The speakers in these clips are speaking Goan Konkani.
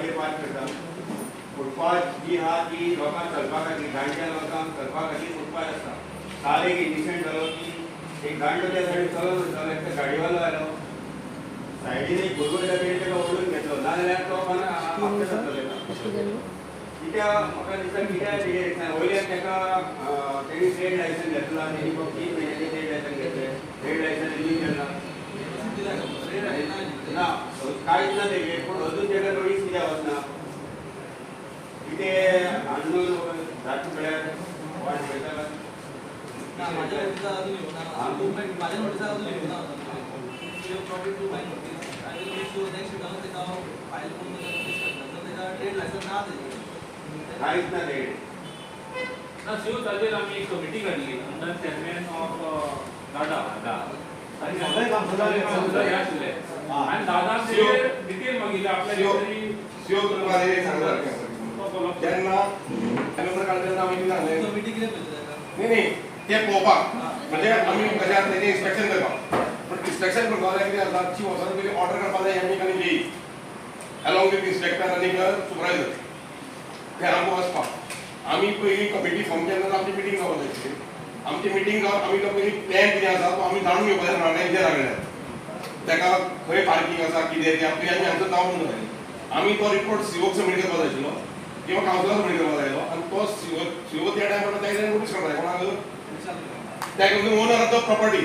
फुटपाथाचेर पार्क करता. फुटपाथ जी आहा ती लोकांक चलपा खातीर, जाणट्या लोकांक चलपा खातीर फुटपाथ आसता. काल एक इन्सिडंट जालो की एक जाणटो त्या सायडीन चलोन वयतालो, एकटो गाडीवालो आयलो, सायडीन एक भुरगो येता, तेणें ताका ओडून घेतलो, नाजाल्यार तो अपघात जातलो तेका. कित्याक म्हाका दिसता, कित्याक तेजेर वयल्यान ताका तेणी ट्रेड लायसन्स घेतला, तेणी फक्त 3 म्हयन्यांनी ट्रेड लायसन्स घेतलें, ट्रेड लायसन्स रिन्यू केला ना, कांयच ना तेजेर. पूण अजून ताका नोटीस कित्याक वचना? कितें अननोन जाता म्हळ्यार वाट पळयता. ना, माझ्या नोटिसार अजून येवना. माझ्या नोटिसार अजून येवना. You probably to my notice. I will make sure next विकाक ताका हांव फायल करून ताका नोटीस काडटा. जर ताका ट्रेड लायसन्स ना तेजेर. कांयच ना तेजेर. ना, शिव, ताजेर आमी एक कमिटी काडली अंडर चेअरमॅन ऑफ दादा. आनी सगळे कावन्सिलर. हे आशिल्ले आनी दादा तेजेर डिटेल मागिल्ले आपल्या तरी. शिव, तुका एक सांगता. तो follow up. जेन्ना नंबर काडले तेन्ना आमी कितें सांगलें? कमिटी कितें पळयता ताका? न्ही न्ही, ते पळोवपाक म्हणजे आमी कशें आसा तेजें इन्स्पेक्शन करपाक. पूण इन्स्पेक्शन करपाक जाल्यार कितें जाता, ची वचोन पयलीं ऑर्डर करपाक जाय एम आनी जे अलॉंग विथ इन्स्पेक्टर आनी सुपरवायजर. ते आमकां वचपाक आमी पयलीं कमिटी फॉर्म केन्ना आमची मिटींग जावपाक जाय आशिल्ली. आमची मिटींग जावन आमी तो पयलीं प्लॅन कितें आसा तो आमी जाणून घेवपाक जाय इंजिनियरा कडल्यान, ताका खंय पार्किंग आसा, कितें तें पयलीं आमी हांगसर जावूंक जाय. आमी तो रिपोर्ट सीओक सबमीट करपाक जाय आशिल्लो किंवा कावन्सिलाक सबमीट करपाक जाय आशिल्लो आनी तो सीओ सीओ त्या टायमार ताका नोटीस करपाक जाय. कोणाक? ताका, ओनर ऑफ the property.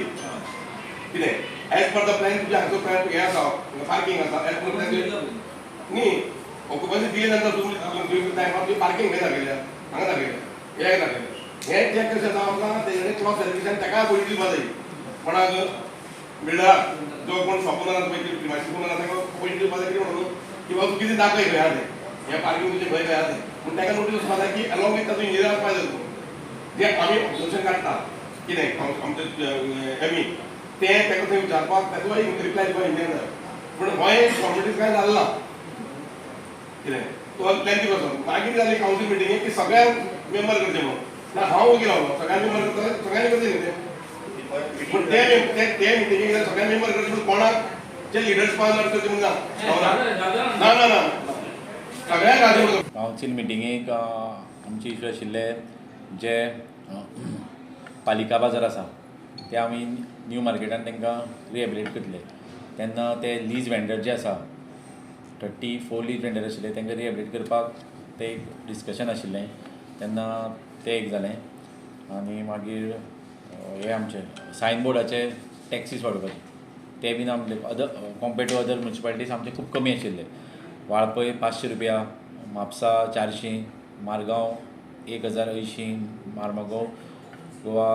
कितें एज पर the plan तुज्या हांगसर प्लॅन हें आसा, पार्किंग आसा एज पर प्लॅन. न्ही, ऑक्युपन्सी दिले नंतर तुमी टायमार तुमी पार्किंग खंय दाखयल्या? हांगा दाखयल्या, हे दाखयलें. हें चॅक कशें जाता आमकां तेजें क्रॉस वेरिफिकेशन ताकाय पयली दिवपा जाय. कोणाक? बिल्डराक. जो कोण शॉप ओनर आसा पळय, प्रिमायसीस ओनर आसा, ताका पयली दिवपा जाय. कितें म्हणून की बाबा, तूं कितें दाखय, खंय आहा तें, हें पार्किंग तुजें खंय खंय आहा तें. पूण ताका नोटीस वचपा जाय की अलॉंग विथ ताजो इंजिनियर आसपा जाय. तूं जे आमी ऑब्जर्वेशन काडटा कितें आमचे एमी तें ताका थंय विचारपाक, ताचो रिप्लाय दिवपाक इंजिनियर जाय. पूण गोंय फॉर्मेलिटीज कांय जालें ना. कितें तो लेंथी प्रोसेस. मागीर जाली कावन्सील मिटींग की सगळ्यांक मेंबर करचे म्हणून. ना, हांव ओगी रावलो. सगळ्यांक मेंबर करता, सगळ्यांनी करचे न्ही ते. पूण ते ते ते मिटिंगेक सगळ्यांक मेंबर करचे, पूण कोणाक जे लिडर्स करचे म्हणून ना दादा. ना ना ना, सगळ्यांक घालचे म्हणून. कावन्सील मिटिंगेक आमचे इशू आशिल्ले जे पालिका बाजार आसा ते आमी न्यू मार्केटान तांकां रिहेबिलिटेट करतले. तेन्ना ते लीज वेंडर जे आसा, 34 लीज वेंडर आशिल्ले, तांकां रिहेबिलिटेट करपाक ते एक डिस्कशन आशिल्लें. तेन्ना तें एक जालें. आनी मागीर हे आमचे सायन बोर्डाचे टॅक्सीस वाडोवपाचे ते बीन आमचे other compare to other municipalities आमचे खूब कमी आशिल्ले. वाळपय 500 रुपया, म्हापसा 400, मारगांव 1080, मार्मागोव गोवा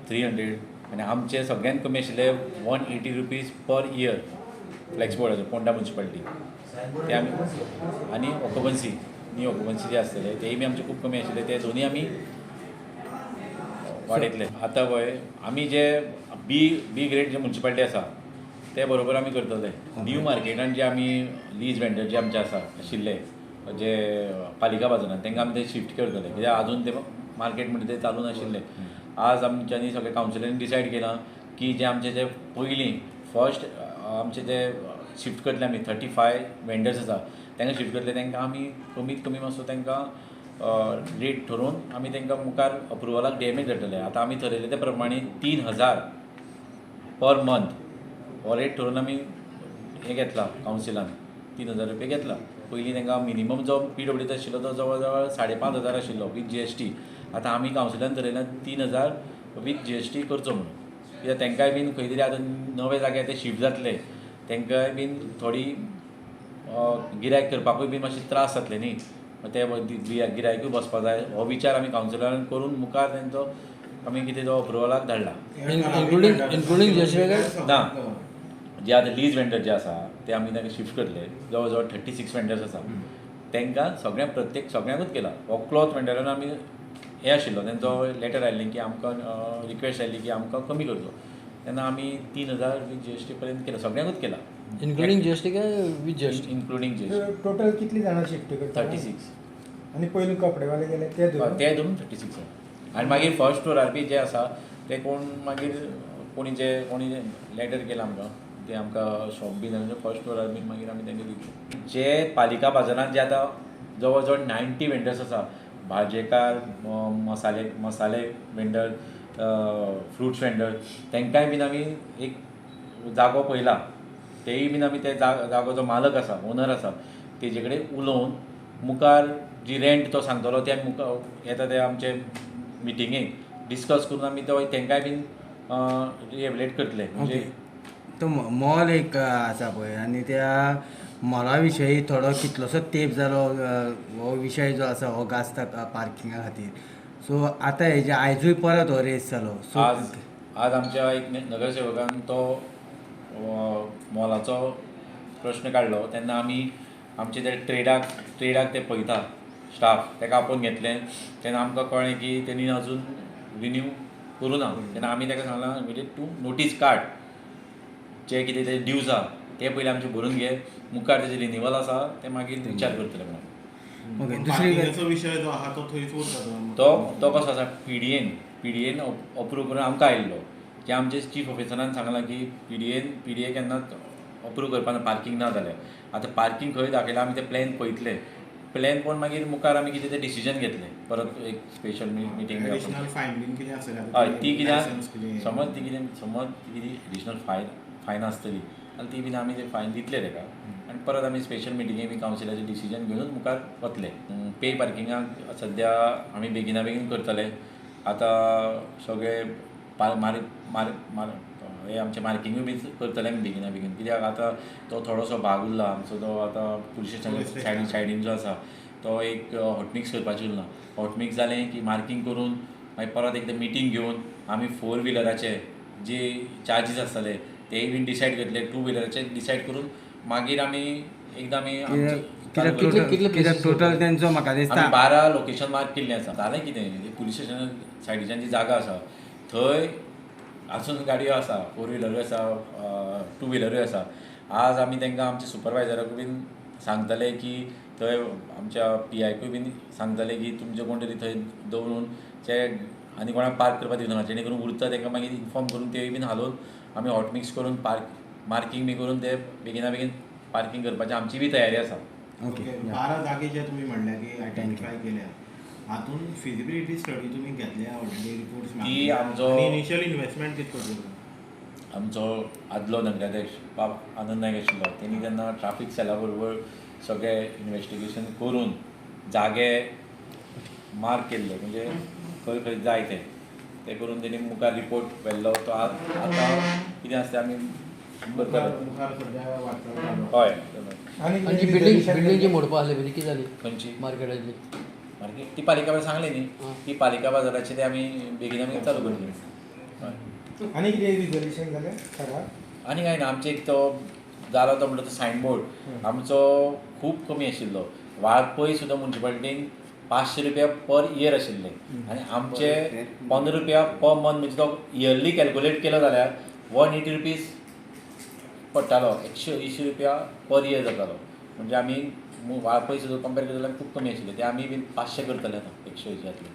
300 आनी आमचे सगळ्यांत कमी आशिल्ले ₹180 per year flex बोर्डाचे, पोंडा म्युनिसिपालिटी. ते आमी आनी ऑक्युपन्सी, न्यू ऑक्युपन्सी जे आसतले तेय बी आमचे खूब कमी आशिल्ले. ते दोनूय आमी वाडयतले. आतां पळय, आमी जे बी बी ग्रेड जे म्युनिसिपालिटी आसा ते बरोबर आमी करतले. न्यू मार्केटान जे आमी लीज वेंडर जे आमचे आसा आशिल्ले जे पालिका बाजारान, तांकां आमी ते शिफ्ट करतले, कित्याक अजून ते मार्केट म्हणटा ते चालू नाशिल्ले. आज आमच्यांनी सगळे कावन्सिलांनी डिसायड केलां की जे आमचे जे पयलीं फर्स्ट आमचे जे शिफ्ट करतले आमी, 35 वेंडर्स आसा, तांकां शिफ्ट करतले. तांकां आमी कमीत कमी मातसो तांकां रेट ठरोवन आमी तांकां मुखार अप्रुवलाक डॅमेज धाडटले. आतां आमी थरयले ते प्रमाणे 3000 पर मंथ हो रेट ठरोवन आमी हें घेतला. कावन्सिलान 3000 रुपया घेतला. पयलीं तांकां मिनिमम जो पीडब्ल्यूडीचो आशिल्लो तो जवळ जवळ 5500 आशिल्लो विथ जीएसटी. आतां आमी कावन्सिलान थरयलां 3000 विथ जीएसटी करचो म्हणून, कित्याक तांकांय बीन खंय तरी आतां नवे जाग्यार ते शिफ्ट जातले, तांकांय बीन थोडी गिरायक करपाकूय बी मातशे त्रास जातले न्ही. ते गिरायकूय बसपा जाय. हो विचार आमी कावन्सिलान करून मुखार तेंचो आमी कितें तो अप्रुवलाक धाडला. इन्क्लुडींग जीएसटी काय? ना, जे आतां लीज वेंडर जे आसा ते आमी तांकां शिफ्ट करतले. जवळ जवळ 36 वेंडर्स आसा, तांकां सगळ्यांक, प्रत्येक सगळ्यांकूच केला. हो क्लॉथ वेंडरान आमी हें आशिल्लो, तेंचो लेटर आयिल्लें की आमकां रिक्वेस्ट आयिल्ली की आमकां कमी करचो. तेन्ना आमी 3000 विथ जीएसटी पर्यंत केला, सगळ्यांकूच केला. इन्क्लुडींग जीएसटी काय with GST? Including GST. Total कितली जाणां शिफ्ट करता? 36. आनी पयलीं कपडेवाले गेले ते धरून? ते धरून 36. आनी मागीर फर्स्ट फ्लोरार बी जे आसा ते कोण मागीर कोणी जे कोणी लेटर केला आमकां. ते आमकां शॉप बीन म्हणजे फर्स्ट फ्लोरार बीन मागीर आमी तांकां दितले. जे पालिका बाजारान जे आतां जवळ जवळ 90 वेंडर्स आसा, भाजयेकार, मसाले वेंडर, फ्रुट्स वेंडर, तांकांय बीन आमी एक जागो पळयला. तेय बीन आमी ते जागो जो मालक आसा, ओनर आसा, तेजे कडेन उलोवन मुखार जी रेंट तो सांगतलो ते मुखार येता ते आमचे मिटिंगेक डिस्कस करून आमी तो तांकांय बीन रिहेबिलेट करतले. म्हणजे तो मॉल एक आसा पळय आनी त्या मॉला विशयी थोडो कितलोसो तेंप जालो हो विशय जो आसा हो गाजता पार्किंगा खातीर. सो आतां हेजे आयजूय परत हो रेस जालो. सो आज आमच्या एक नगरसेवकान तो मॉलाचो प्रश्न काडलो तेन्ना आमी आमचे ते ट्रेडाक ते पळयता स्टाफ ताका आपोवन घेतलें. तेन्ना आमकां कळ्ळें की तेणी अजून रिन्यू करूं ना. तेन्ना आमी ताका सांगलां इमिडिएट तूं नोटीस काड, जे कितें ते ड्यूज आहा ते पयलीं आमचे भरून घे, मुखार तेजें रिन्युअल आसा तें मागीर विचार करतले म्हणून. ओके, दुसरी विशय जो आहा तो थंयच उरता. तो कसो आसा, पीडीएन अप्रूव करून आमकां आयिल्लो. जे आमचे चीफ ऑफिसरान सांगलां की पीडीए केन्नाच अप्रूव करपाना पार्कींग ना जाल्यार. आतां पार्कींग खंय दाखयलां आमी ते प्लॅन पळयतले, प्लॅन पळोवन मागीर मुखार आमी कितें तें डिसिजन घेतले परत एक स्पेशल मिटींग. हय, ती कितें समज ती कितें समज ती कितें एडिशनल फायन आसतली जाल्यार ती बीन आमी ते फायन दितले ताका आनी परत आमी स्पेशल मिटिंगे बी कावन्सिलाचें डिसिजन घेवनूच मुखार वतले. पे पार्किंगाक सद्या आमी बेगिना बेगीन करतले. आतां सगळे हे आमचें मार्किंगूय बी करतले आमी बेगिना बेगीन, कित्याक आतां तो थोडोसो भाग उरला आमचो, तो आतां पुलीस स्टेशन सायडीन जो आसा तो एक हॉटमिक्स करपाचें उरला. हॉटमिक्स जालें की मार्कींग करून मागीर परत एकदां मिटींग घेवन आमी 4 व्हिलराचे जे चार्जीस आसतले तेय बीन डिसायड करतले, 2 व्हिलराचे डिसायड करून मागीर आमी एकदां आमी टोटल तेंचो म्हाका दिसता 12 लोकेशन मार्क केल्लें आसा. जालें कितें, पुलीस स्टेशन सायडीच्यान जी जागा आसा थंय आजून गाडयो आसा, 4 व्हिलरूय आसा, 2 व्हिलरूय आसा. आज आमी तांकां आमच्या सुपरवायजराकूय बीन सांगतले की थंय आमच्या पीआयकूय बीन सांगतले की तुमचे कोण तरी थंय दवरून जे आनी कोणाक पार्क करपाक दिवना, जेणे करून उरता तांकां मागीर इन्फॉर्म करून तेय बीन हालोवन आमी हॉटमिक्स करून मार्कींग बी करून ते बेगिना बेगीन पार्कींग करपाची आमची बी तयारी आसा. ओके, 12 जागे जे तुमी म्हणल्या की आयडेंटिफाय केल्या हातून फिजिबिलिटी स्टडी तुमी घेतल्या ऑलरेडी, रिपोर्ट्स ती आमचो इनिशियल इन्वेस्टमेंट कितको आमचो आदलो नगराध्यक्ष बाब आनंद नायक आशिल्लो तेणी तेन्ना ट्राफीक सेला बरोबर सगळें इन्वेस्टिगेशन करून जागे मार्क केल्ले, म्हणजे खंय खंय जाय ते ते करून तेणी मुखार रिपोर्ट व्हेल्लो. तो आतां कितें आसता आमी हय. आनी बिल्डींग जी मोडपा आसली पळय ती कितें जाली? खंयची? मार्केटांतली. मार्केट ती पालिका बाजार सांगली न्ही, ती पालिका बाजाराची ते आमी बेगीन आमी चालू करतले. हय, आनी कितें रिजोल्युशन जालें सराक? आनी कांय ना, आमचे एक तो जालो तो म्हणटा तो सायनबोर्ड आमचो खूब कमी आशिल्लो. वाळपय सुद्दां मुन्सिपालिटीन 500 रुपया पर इयर आशिल्ले आनी आमचे 15 रुपया पर मंथ, म्हणजे तो इयरली कॅल्कुलेट केलो जाल्यार 180 रुपीज पडटालो, 180 रुपया पर इयर जातालो. म्हणजे आमी वाळपय सुद्दां कंपेर केलो जाल्यार खूब कमी आशिल्ले, ते आमी बीन 500 करतले आतां 180 जातले.